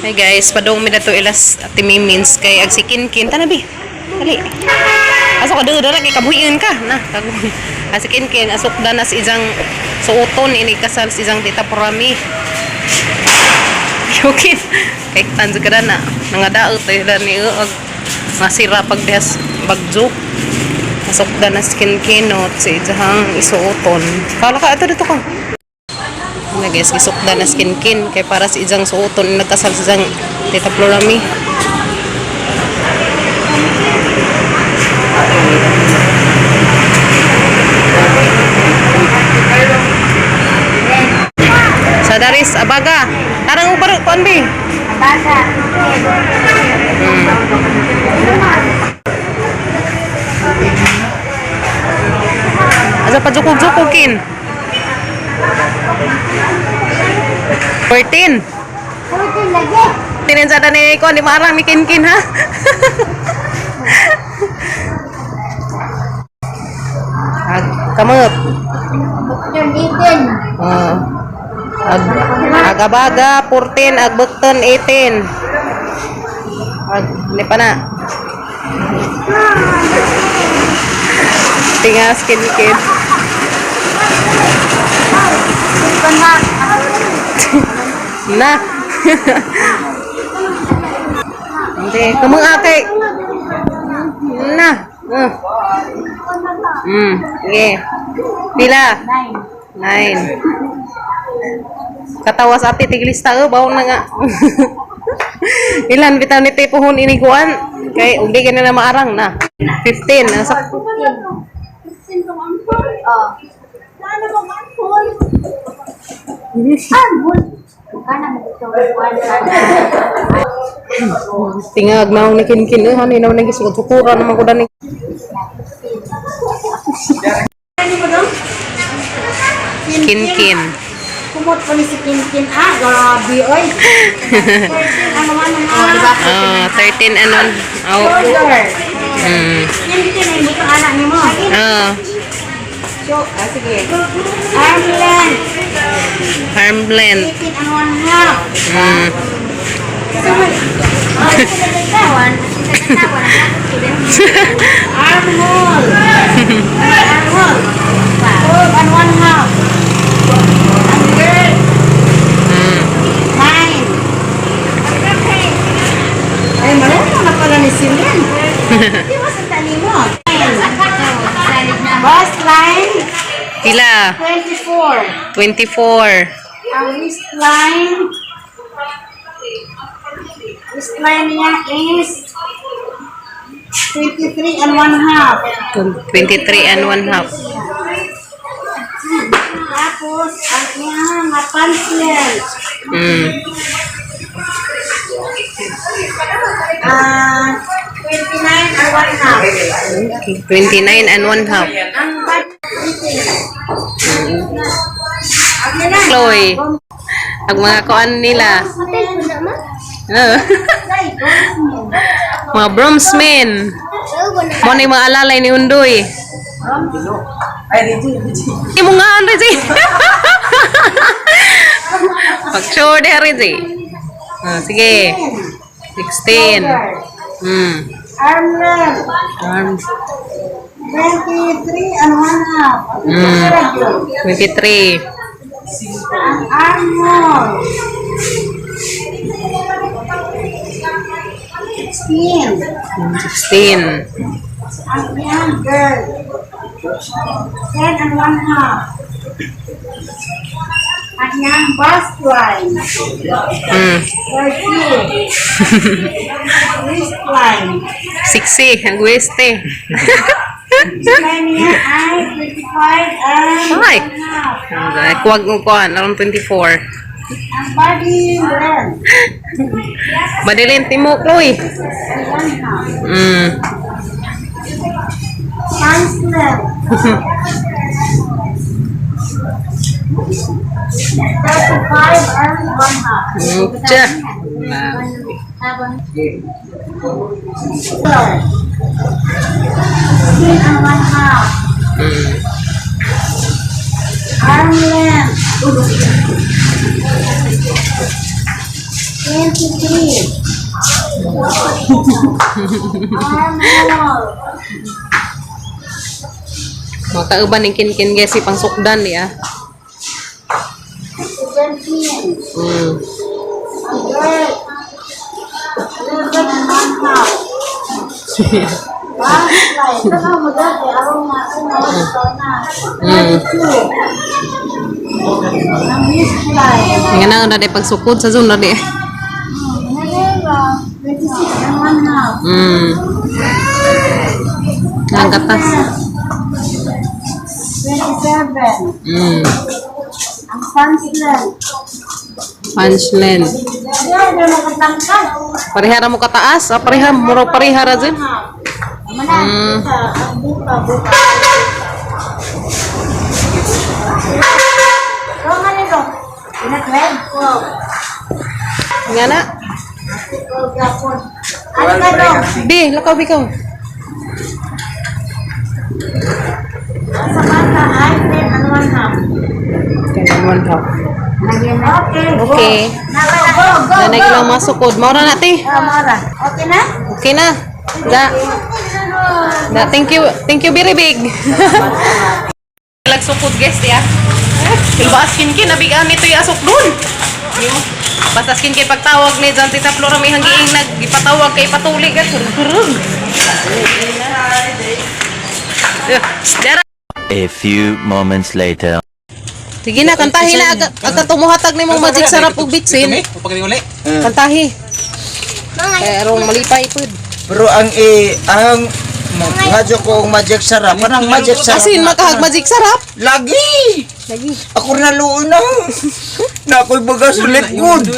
Hey guys, padung mi dato ilas Ate Mimins kay ag si Kinkin tanabi. Dali. Aso ka dala kay kabuhiin ka. Na, kaguhi. Ah, si Kinkin asok na sa isang suoton ini kasal sa isang Tita Purami. Yukin. Kay tanzo ka na. Nangadaot tayo ni og masira pag dihas bagjo. Asok na si Kinkin no, sa isang isuoton. Kala ka ato dito ka. Na guys, gisukda na skin kin kay para sa isang suoton nagkasal sa isang Tita Florami. Sa Daris, abaga. Tarang ubar kuan bi. Abaga. Asa pa jukog-jukog kin. 14. Pwede lagi. Tinin sa dani ko ni maarang ni Kinkin ha. Ag kamot. Turn 18. Oh. Ag agabaga 14, ag bukton 18. Ag ni pa na. Tingas Kinkin. Na. Hindi, kumang ate. Na. Sige. Pila? 9. 9. Katawas ate, tiglista oh, bawang na nga. Ilan bitaw ni Tipuhon iniguan? Kay ugdi ka na maarang na. 15. Nasa 15 tong ampol. Oh. Ano bang ampol? Ampol. Kana mo ito Tingag na ni Kinkin eh, hani na nagisuot sukura naman ko dani. Kinkin. Kumot pa ni si Kinkin. Ah, grabe, oy. 13, ano ano oh, diba? Oh, 13 ano? Oh. Shoulder. Kinkin ay butang anak ni mo. Oh, So, ah, sige. Arm length. Arm length. 18 and one half. So, wait. Oh, ito na tawan. Arm hole. Arm hole. 12 and 1/2. And girl. 9. Ay, marunong na pala ni Silin. Di ba sa tani mo? Bust line, Pila? 24. 24. Ang waistline niya is 23 and 1/2. 23 and 1/2. Tapos, ang iyang nga pants length, 29 and 1/2. Okay. 29 and 1/2. Ang body, Chloe. Ang mga kuan nila. Oh. Mga bromsmen. Mo na yung mga alalay ni Undoy. Ay, mo nga, Reggie. Pag-sure de, Reggie. Ah, sige. 16. Arm length, Arm. 23 and 1/2. 23. Ang arm hole, 16. 16. Ang iyang girl, 10 and 1/2. Ang iyang bust line, 30. Waistline. 60. Ang waste. Waistline niya ay 25 and Ay. 1/2. Ay, kuwag mo kuan. Around 24. Ang body length, Madilin, timo, Chloe. and 1/2. Pants length, 35 and 1/2. Tsa. 16 and 1/2. Arm length. 23. Armor. Makauban ning Kinkin, guys, si pangsukdan niya. 17. Ang girl. 11 and 1/2. Butterfly. Ito na mo dati. Araw na. Ano na. 32. Ang fly. Nga na na di pagsukod sa zone na di. Manila. 26 and 1/2. Ang gatas. 27. Ang punchline. Punchline. Yan, yung makatangkad. Parehara mo kataas. Ah, pareha muro parehara jud. Mana, ang buka, buka. Roma nito. Ina 12. Nga na. 12 gapon. Ano ka dong? Bi, lakaw bi ka. Sa bata ay 10 and 1/2. 10 and 1/2. Okay. Okay. Go, go, go. Nanay ilang mga sukod. Maura na ti. Ah, Mara. Okay na? Okay na. Da. Da, thank you. Thank you very big. Lagsukod, guys, ya. Ilba skin kin nabigaan nito yung asok dun. Basta skin kin pagtawag ni John Tita Flora may hanggiing nagipatawag kay patulig at hurug. Dara. A few moments later. Sige na, kantahi na. Aga tumuhatag ni mong magic sarap ug bitsin. Kantahi. Kaya rong malipay pud. Pero ang i ang ngadyo ko ang magic sarap, parang magic sarap. Asin makahag magic sarap. Lagi. Lagi. Ako na luoy na. Na ako'y baga sulit good.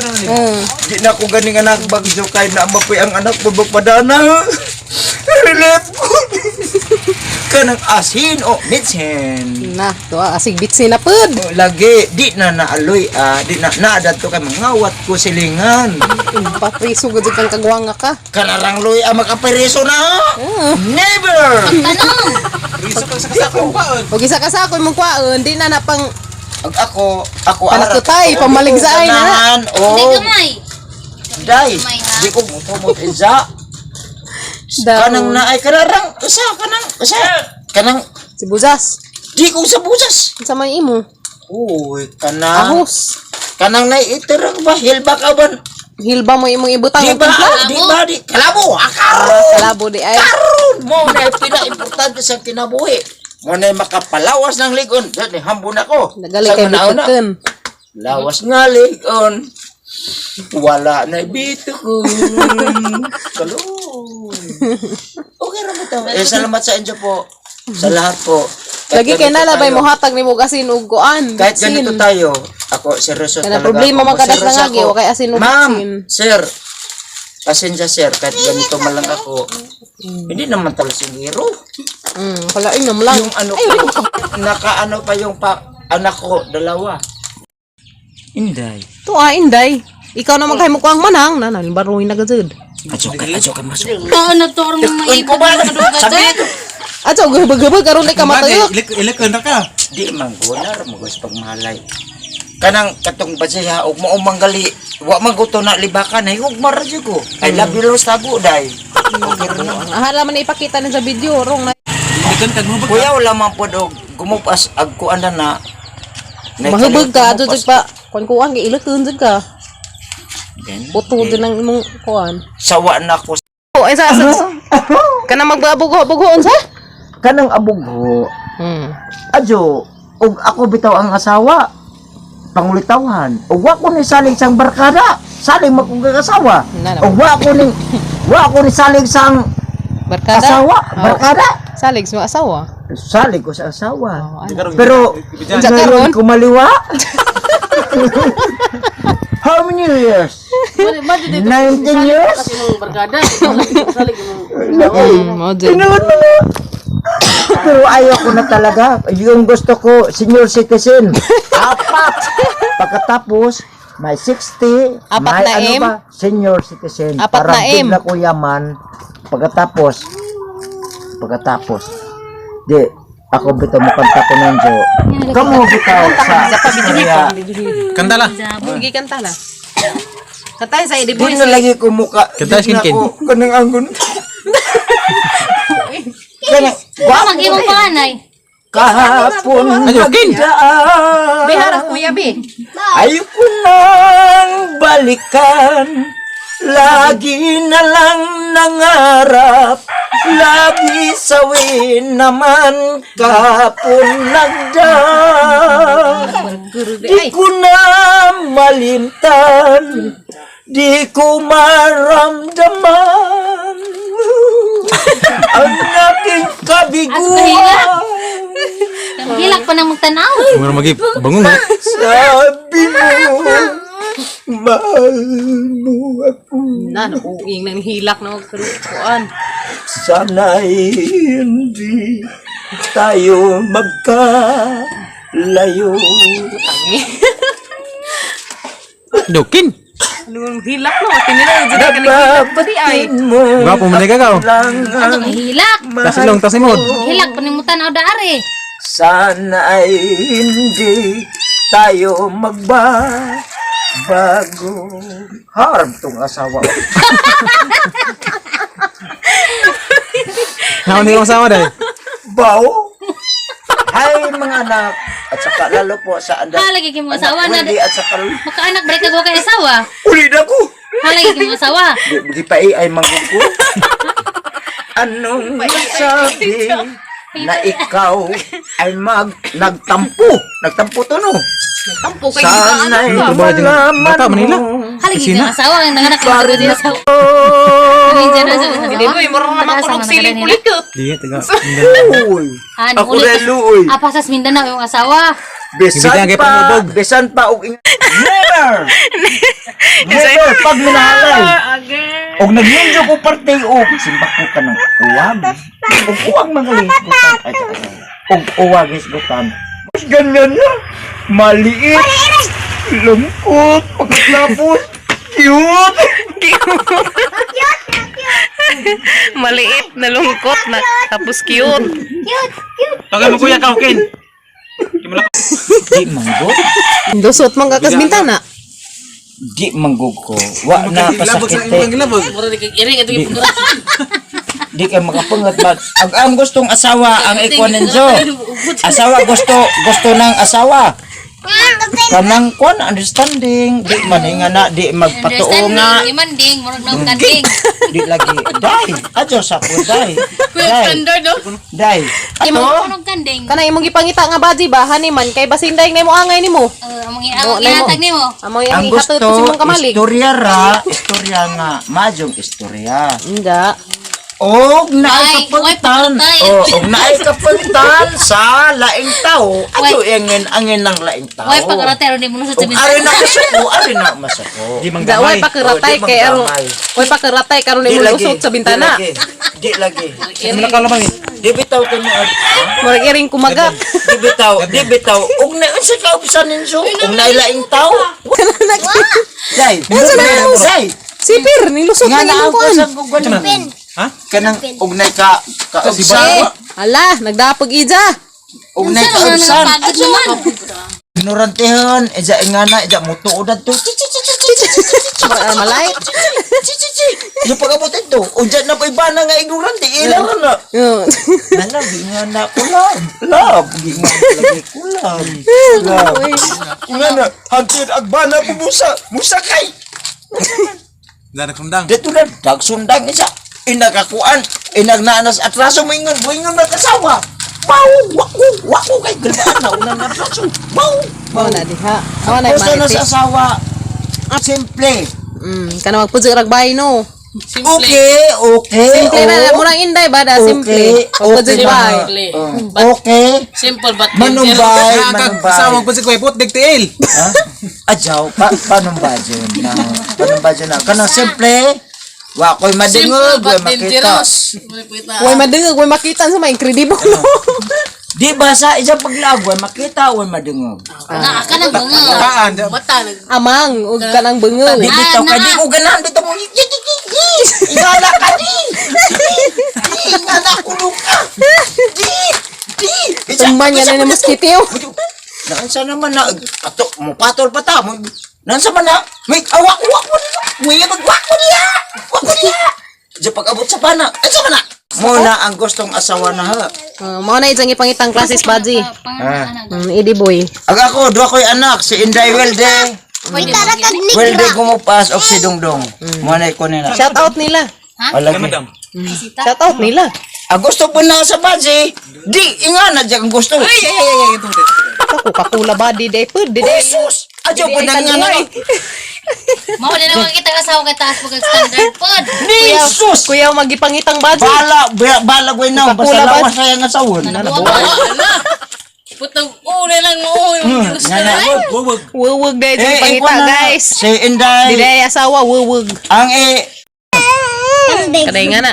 Di na ako ganing anak bagyo kay na mapoy ang anak ko padana. Relief good. Kanang asin o mitsin. Na, tuwa asig bitsin na pud. O, lagi di na naaloy ah, di na naadad to kay mangawat ko silingan. Papriso gud kang kagwanga ka. Kanarang loy ang makapereso na. Never. Ug isa ka sa ako imong kwaon, di na na pang Ag ako, ako Panakutay, ara- pamaligsaay na. Ganahan, Hindi oh, gamay. day. Gamay, ha? Di ko tumot isa. Daon. Kanang naay kanarang usa kanang usa kanang Sibusas. di ko sa busas. Unsa may imo? Uy, kanang Ahos. kanang nay itirang ba hilba ka ban? Hilba mo imong ibutang Di og ba? timpla? Di ba di kalabo? Akaron. Kalabo di ay. Karon mo na pina-importante sa kinabuhi. Mo na makapalawas ng ligon. Dali hambon ako. Nagali Sa kay una-una. bituken. Lawas nga ligon. Wala na bitukon. Kaloy. Okay ra mo to. Eh, salamat sa inyo po. Sa lahat po. Kahit Lagi kay ganito nalabay tayo. mo hatag nimo og asin ug kuan. Kahit bitsin. ganito tayo, ako, seryoso Kana talaga. problema ako. man kadas Seryoso na ngagi, ako. wa kay asin ug Ma'am, bitsin. sir, pasensya sir, kahit ganito man lang ako, hindi naman talaga siguro. Kalain mo lang. Yung ano ko, nakaano pa yung pa, anak ko, dalawa. Inday. To ah, inday. Ikaw na maghimo ko ang manang na nan baroy na gajud. Adyo kay masuk. Oo, nagturo mo maipon ng kaduga dyan. Ato gubag-gubag karon di ka matayok. Ilekon na ka. Di man gunar mo guys pagmahalay. Kanang katong basaya og mao manggali, wa man guto na libakan ay ug maradyo ko. I love you Lord tago day. Okay ra na. Ahala man ipakita ni sa video rong na. Ilekon kag mo Kuya wala man pod og gumupas ag kuan na na. Mahubog ka adto jud pa. Kuan kuan kay ilakon jud ka. Then, Puto jud ang imong kuan. Sawa na ko. Oh, ay sa sa. Kana magbabugo-bugo unsa? Kanang abugho, adyo og ako bitaw ang asawa. Pangulitawan. Og wa ko ni salig sang barkada. Salig makong asawa. Na, na. Og wa ko ni salig sang Barkada. asawa, Oh. barkada. Salig sa asawa. Salig ko sa asawa. Oh, ano. Pero Unsa karon? ngayon kumaliwa. How many years? 19 years? Mo jud. Tinuod mo na. Pero ayaw ko na talaga. Yung gusto ko, senior citizen. Apat. Pagkatapos, may 60, Apat may na ano M? ba? Senior citizen. Apat Parang na M. bigla ko yaman. Pagkatapos, di, ako bitaw mo kanta ko nanjo. Kamu bitaw sa istorya. Kanta la. Sige kanta la. Katay sa Di idi boys. na lagi ko muka. Kanta, Di na Kinkin. ko kanang anggon. Kanang Wa mag-imong panganay. kahapon Ano, Kin? nagdaan. Bihara kuya bi. Ayoko nang balikan. Lagi na lang nangarap. Lagi sawin naman kahapon nagdaan. Di ko na malimtan, di ko maramdaman ang aking kabiguan. Hilak pa nang magtanaw. Mura magi bangon na. Sabi mo, mahal mo ako. Na nauing nang hilak na kuan. Sana'y hindi tayo magkalayo. Dokin. Anong hilak no? Tinila jud ka hilak pa di ay. Nababatin mo Gwapo man ka ka. lang Ano ang ka hilak? Tas ilong tas imod. Hilak pa nang tanaw daari. Sana ay hindi tayo magbago. Harap tong asawa. Naon ni asawa dai. Bao? Hi mga anak. At saka lalo po sa anak. Halagi kay mo asawa na. Wendy at saka Makaanak break ka kay asawa. Uli na ko. Halagi kay mo asawa. Di, di pa ay manggugo. Anong masabi na ikaw ay mag nagtampo? Nagtampo to no. Tampo kay gigaan Sana'y ka. Ito ba dyan? malaman Bata, Manila. mo. Halagi kay Sina? asawa ang nanganak ka sa asawa. Minsan na sa asawa. Hindi boy, mura naman Pag-asawa kunog na siling kanila. kulikot. Di taga. Uy. Ah, Ako ulit. rin luoy. Apa sa Mindanao yung asawa. Bisan Ibigay kay pa, pangubog. bisan pa og never. Never pag minahalay. Og nagminyo ko parte og simbak ko kanang uwag. Og uwag mga lisgutan. Ay, ay, ay. Og uwag hisgutan. Mas ganyan na. Maliit. Lungkot. Pagkatapos. Cute. Maliit na lungkot na tapos cute. Tagay mo kuya ka, Ken. Di manggog. Lusot man ka kas bintana. Di manggog ko. Wa na kasakit. Gilabog. Mura di kay iring ato gipugura. Di kay makapangat ba. Ang gustong asawa ang ikuan ninyo. Asawa gusto gusto ng asawa. Kanang kuan understanding, di man nga na di magpatuo nga, Understanding, demanding, murag na og kanding. di lagi dai. Adyo sa ko dai. Dai. Dai. Imo Ato og kanding. Kana imong gipangita nga baji ba hani man kay basinday na imo angay nimo. Among among ihatag nimo. Among ang iyang gusto ihatod sa imong kamalig. istorya ra, istorya nga, majong istorya. Hindi. Og naay Ay, kapagtan. way pagkatay. Oh, og naay kapagtan sa laing tao. Adyo angin angin ng laing tao. Way pagkaratero ni mo sa Og ari na kasuko, ari na masuko. Di Da manggamay. way pakiratay Oh, di kay aron. manggamay. Way pakiratay karon Di nimo lagi, lusot sa bintana. Di lagi. Di lagi. Mula ka lamang eh. Di bitaw tinuod. Murag iring kumagat. Di bitaw, di bitaw. Og na unsa ka ubsan ninyo? Og nailaing tao. Dai. Dai. Sipir nilusot Nga na na imong ako kuan. sa guguan. Ha? Kanang og nay ka kaubsan. Ala, nagdapog ija. Og nay kaubsan. Pagod naman. Ignorantehon, ija ingana, ija mutuod adto. Chi chi chi chi chi chi chi chi Malay. chi chi chi. Yung pag-abot ito, unja na pa iba na nga ignorante, ila ra na. Nala, gingana ko love. Love, gingana lagi ko love. Love. Nga na, hantid agbana po musa, musa kay. Danak sundang. Dito na, dagsundang isa. Inagakuan, inagnaanas atraso, moingon, moingon na kasawa. Baw, wako, wako kay galbaan na, unang atraso. Baw, Mao na diha. Mao na Gusto na marites. sa asawa. Simple. Kana magpudyo rag bay no. Okay, okay. Simple na oh. murang inday ba da simple. Okay, Magpudyo okay. bay. Oh, okay. Simple but Manumbay, Kag asawa manumbay. ko si Kuya Put digtiil. Ha? Adyaw, pa, panumbay dyan na. Panumbay dyan na. Kanang simple, wa ko'y madungog, wa makita. Way madungog, way makita sa may incredible no. Di ba sa isang paglaag, wa makita, wa madungog. Na ka nang bunga. Kaan. Amang ug kanang bungol. Di bitaw ka, Ah, di na. ko ganahan dito mo. Ingala ka di! Di! Di! Ingala kulo ka! Di! Di! Tumban yan na mosquito. Naansa naman na, ato, mo patol pa ta. Mo, Nansa man na, may awak wak mo niya. May wak mo niya. Wak mo niya. Diyan pag-abot sa pana. Ay, sa pana. Muna ang gustong asawa na ha. Mao na ijang ipangitang classes baji. Panganak. Idi boy. Ang ako, duha ko'y anak, si Inday Welde. Welde gumupas og si Dongdong. Muna ko nila. Shout out nila. Alagi. Madam. Shout out nila. Ang gusto po na sa baji, di inga na dyan ang gusto. Ay, ay, ay, ay, ito. Ako kakula body day pud di day. Jesus! Adyo po na nga na. Mao na naman kita asawa kay taas pag standard pod. Jesus! Kuya magipangitang baji. Bala, bala ko na, basta Coca-Cola ba? lawas na yung asawon. Putang una lang mo. Nga na. Wag, wag. Wuwag day Eh, ijang ikaw ipangita na, guys. si Inday, Di day asawa wuwag. ang eh, Kaday nga na.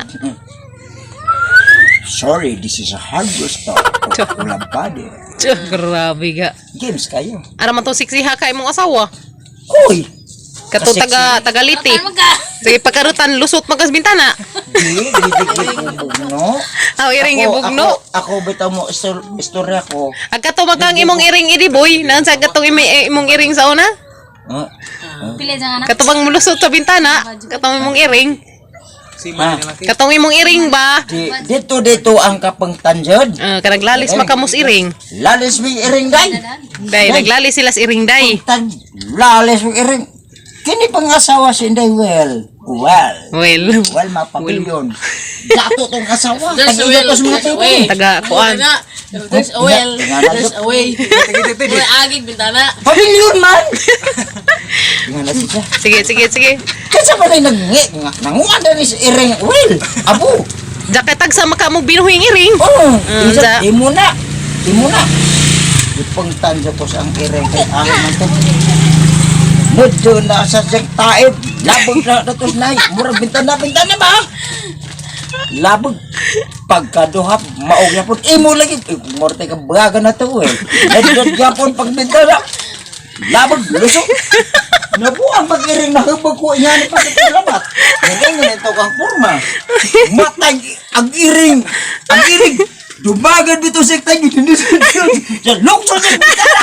Sorry, this is a hardware store. Coca-Cola body. Tiyo, grabe ga. Games kayo. Ara man tong siksiha kay imong asawa. Uy! Kato taga tagaliti. Sige pagkarutan lusot magas bintana. Di, di, di, di, bugno. Aw iring ibugno. Ako, bitaw mo, istorya ko. Ag kato magkang imong iring idi boy. Naan sa katong imong iring sa una? Ah, Pila dyan anak. Kato bang mulusot sa bintana? Katong imong iring. Si Mama na laki. Katong imong iring ba? Di, dito, dito ang kapangtanjod. Kanaglalis makamos iring. Lalis mi iring day. Day, naglalis sila sa iring day. Tan, lalis mi iring. Kini pang asawa si Inday well. Well. Well, Well, mapapilyon. Dato tong asawa. Tag-iya to sa mga TV. taga kuan. There's a well. There's a way. May agig bintana. Pamilyon man! Nga na siya. Sige, sige, sige. Kasi ba na nag nanguan na ni si Iring Will? Abo! Jaketag sa maka mo binuhing iring. Oh! Mm, Isa, imo na! Imo na! Ipangtan sa ko sa ang Iring kay ang man to. Mudyo na sa siyang taib. Labog na natos na. Murag bintana, bintana ba? Labog. Pagkaduha, maog yapon. Imo lagi. Eh, Morte ka baga na to eh. Nadot yapon pag bintana. Labog, luso. Nabuang pag-iring nahubog ko niya ni pagkakalabat. Ngayon nga ito kang forma. Matay ang iring. Ang iring. Dumagan dito sa tayo. Sa lukso sa bintana.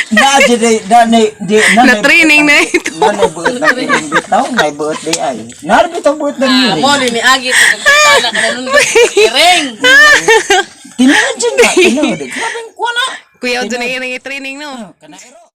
Na di na na di na Na training na ito. Na na buot na iring bitaw, na buot di ay. Na bitaw buot ng iring. Mo ni agi bintana ka nanundot. Iring. Tinuod dyan na, tinuod. Grabe kuha na. Kuya, dyan ang iring i-training no. Kana iro.